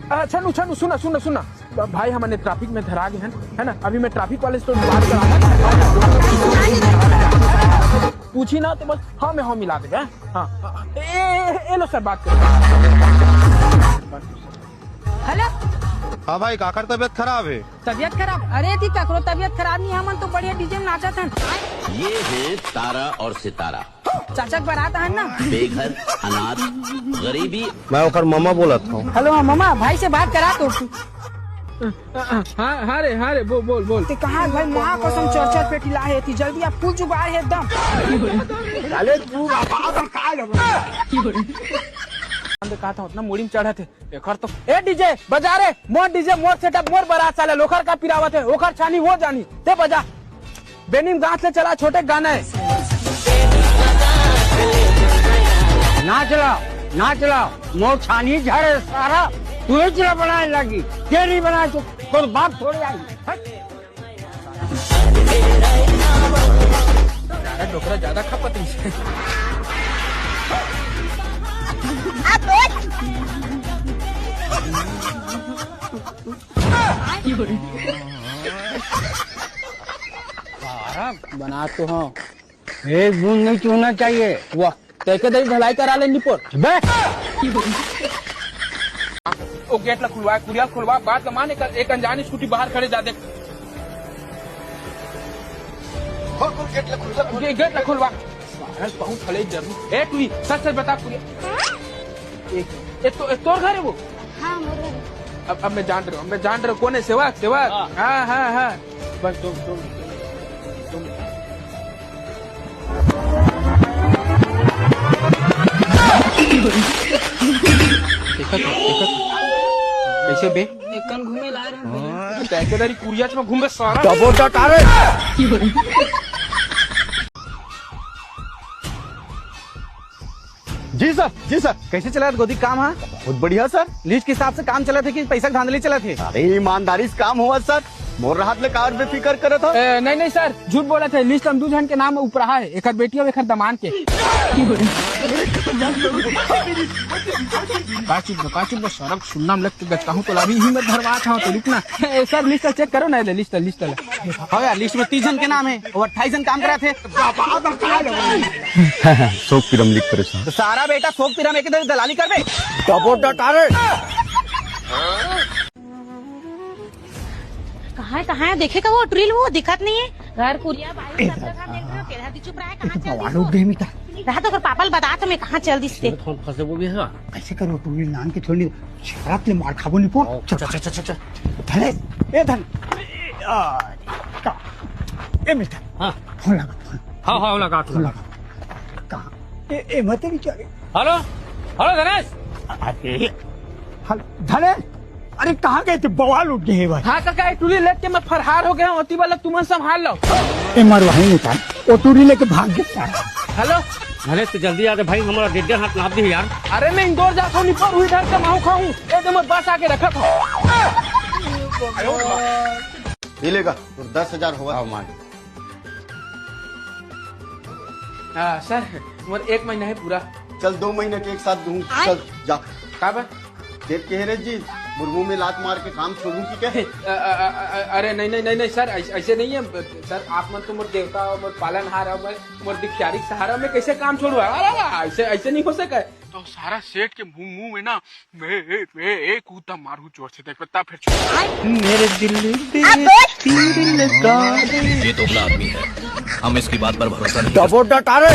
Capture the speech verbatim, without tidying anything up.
अ, छन्नू, छन्नू, सुन ना, सुन ना, सुन ना। भाई, हमन ट्रैफिक में धरा गे हन, है ना? अभी मैं ट्रैफिक वाले से तो बात करा, पूछी ना तो बस हाँ में हाँ मिला देबे, हैं? हाँ, ए, ए, ए, ए लो सर, बात करो। हेलो। हाँ भाई, काकर तबीयत खराब है? तबीयत खराब? अरे, थी ककरो तबीयत खराब नहीं, हमन तो बढ़िया डीजे में नाचत हन। ये हैं तारा और सितारा। चाचा के बारात आहन ना। बेघर, अनाथ, गरीबी। मैं ओकर ममा बोलत हूँ। हेलो, हाँ ममा, भाई से बात करा तो। हाँ, हाँ रे, हाँ रे, बोल, बोल, बोल। ते कहाँ भाई, माँ कसम, चार चार पेटी ला हे, ती जल्दी आ, फुल जुगाड़ हे एकदम। साले तू बाबा का काल हो। कहा था उतना मुड़ी में चढ़ा थे। एकर तो, ए डीजे बजा रे, मोर डीजे, मोर सेटअप, मोर बारात, साले लोखर का पिरावत हे, ओखर छानी वो जानी, ते बजा। बेनीम गांठ ले चला छोटे गाना हे। नाच ला, नाच ला, मोर छानी झरे सारा, तू ही चला बनाए लगी, तेरी बनाए तो, तोर बाप थोड़ी आई। हट। अरे डोकरा ज्यादा खपत नहीं। बना तो हाँ, एक बूंद नहीं चूना चाहिए। वाह, तैके दई ढलाई करा ले निपोर। बे, ओ गेट ला खुलवा, कुरिया खुलवा, बात ला मान, एक, एक अनजान स्कूटी बाहर खड़े जा देख। खोल, खोल, गेट ला खुलवा, खोल। गे-, गेट ला खुलवा। सारा बहुत खड़े जरूर। ए टुई, सच सच बता कुरिया। एक, ए तो, ए तोर घर है वो? हाँ, मोर घर है। अब, अब मैं जान रहा हूँ, मैं जान रहा हूँ कौन है, सेवक, सेवक। हाँ। हाँ, हाँ, हाँ। बस दो, दो मिनट, दो मिनट। देखा था, देखा था। कैसे बे? एकन घूमे ला रहे हैं। हाँ, कैसे दारी कुरियाच में घूम बे सारा। डबो डट, अरे। जी सर, जी सर। कैसे चला गोदी काम? हाँ, बहुत बढ़िया सर। लीज के हिसाब से काम चला थे कि पैसा के धांधली चला थे? अरे, ईमानदारी से काम हुआ सर। मोर राहत ले काबर बेफिकर करत हो? ए, नहीं, नहीं सर, झूठ बोलत हे। लिस्ट हम दू झन के नाम ऊपर रहा है, एकर बेटी और एकर दमान के। का चुप बा, का चुप बा, सरक सुन्ना में लग के गचकाहूँ तो लाभी ही मत धरवात हूँ, तो रुक ना। ए, सर, लिस्ट चेक करो ना, ले लिस्ट, लिस्ट ले। हाँ यार, लिस्ट में तीस झन के नाम है, वो अट्ठाईस झन काम करत हे। सोक पीरम लिख परेशान। तो सारा बेटा सोक पीरम एक दलाली करबे। डबो डट, अरे। कहाँ है, कहाँ है? देखे का वो टुरी ल, वो दिखत नहीं है। घर कुरिया बारी सब जगह देख रहे हो, केधा दी चुप रहा है, कहाँ चल दी तू? रहा तो ओकर पापा ल बता तो मैं कहाँ चल दिस ते। कौन फंसे वो भी है? ऐसे करो, टुरी ल नान के छोड़ नहीं, शराब ले मार खाबो नहीं पो। ओ, चल, चल, चल, चल, चल। धन, ए धन। ए, आ, का? ए मिस्टर। हाँ। फोन लगा, फोन। हाँ, हाँ, लगा, फोन लगा। लगा। कहाँ? ए, ए, मत बेचारे। हेलो, हेलो धनेश। अरे, हेलो, धनेश। अरे, कहाँ गए थे? बवाल उठ गए भाई। हाँ काका, ये टुरी लेके मैं फरार हो गया हूँ, ओती वाला तुमन संभाल लो। ए, मरवाही नहीं था, वो टुरी लेके भाग गया। हेलो। अरे तो जल्दी आ जा भाई, हमारा डेढ़ हाथ नाप दी यार। अरे मैं इंदौर जाता हूँ, निपर हुई धर के माहू खाऊं, ये तो मैं बस आके रखा था। ये लेगा, तो दस हजार होगा। आओ मान। हाँ सर, मोर एक महीना है पूरा। चल, दो महीने के एक साथ दूँ। आय। चल जा। का बा? देख के रे जी, मुर्मू में लात मार के काम छोड़ू की क्या? अ, अ, अ, अ, अरे नहीं, नहीं, नहीं, नहीं सर, ऐस-, ऐसे नहीं है सर। आप मन तो मोर देवता हो, मोर पालनहार हो, मोर, मोर दिखियारी सहारा, मैं कैसे काम छोड़ू? अरे, अरे, ऐसे, ऐसे नहीं हो सका है। तो सारा सेठ के मुंह, मुंह में ना मैं, मैं एक कूदा मारू जोर से, देख, तब फिर छोड़। मेरे दिल पे तीर लगा। ये दोगला आदमी है, हम इसकी बात पर भरोसा नहीं कर डबो डट, अरे।